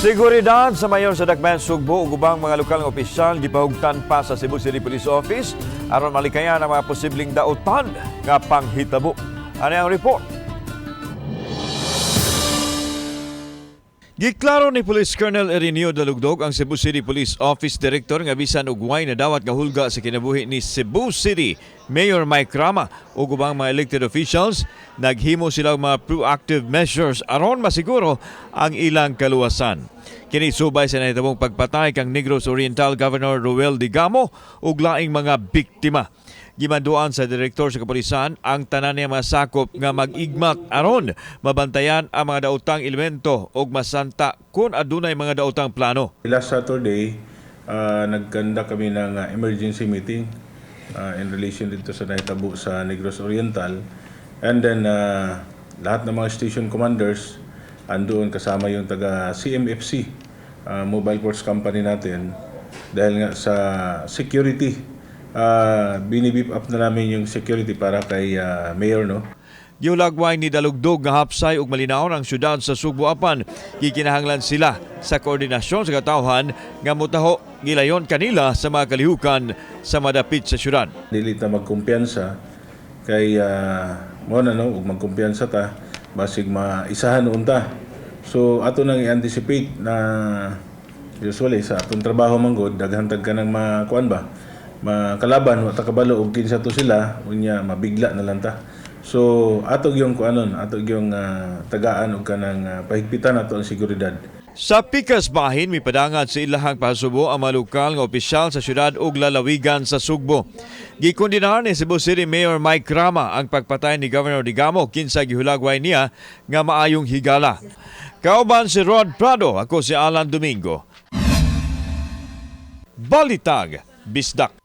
Seguridad sa mayor sa Dakbayan Sugbo ug ubang mga lokal nga opisyal gipahugtan pa sa Cebu City Police Office aron malikayan ang mga posibleng dautan nga panghitabo. Ano ang report? Giklaro ni Police Colonel Ireneo Dalugdog, ang Cebu City Police Office Director, nga bisan og way nadawat nga hulga sa kinabuhi ni Cebu City Mayor Mike Rama ug ubang mga elected officials, naghimo sila og mga proactive measures aron masiguro ang ilang kaluwasan. Kini subay sa nahitabong pagpatay kang Negros Oriental Governor Roel Degamo ug laing mga biktima. Gimanduan sa direktor sa kapulisan ang tanan niya mga sakop nga mag-igmat aron mabantayan ang mga daotang elemento ug masanta kung adunay mga daotang plano. Last Saturday, nagconduct kami ng emergency meeting in relation dito sa nahitabo sa Negros Oriental. And then, lahat ng mga station commanders andoon kasama yung taga CMFC, Mobile Force Company natin. Dahil nga sa security, bini-beef up na namin yung security para kay Mayor, no? Giulagway ni Dalugdog nga hapsay ug malinaw ang syudad sa Sugbo, apan gikinahanglan sila sa koordinasyon sa katawhan nga motaho gilayon kanila sa mga kalihukan sa madapit sa syudad. Dili ta magkumpiyansa kay mo na, no, ug magkumpiyansa ta, basig maisahan unta. So ato nang i-anticipate na usually sa atong trabaho man gud, daghan tag ka nang makuan ba, makalaban, wa ta kabalo og kinsa to sila. Unya mabigla na lang ta. So ato gyung kuanon, ato gyung tagaan og kanang pahigpitan ato ang seguridad. Sa pikas bahin, mipadangat sa ilahang pahasubo ang mga lokal nga opisyal sa syudad ug lalawigan sa Sugbo. Gikondenar ni Cebu City Mayor Mike Rama ang pagpatay ni Governor Degamo, kinsa gihulagway niya nga maayong higala. Kauban si Rod Prado, ako si Alan Domingo. Balitag, Bisdak.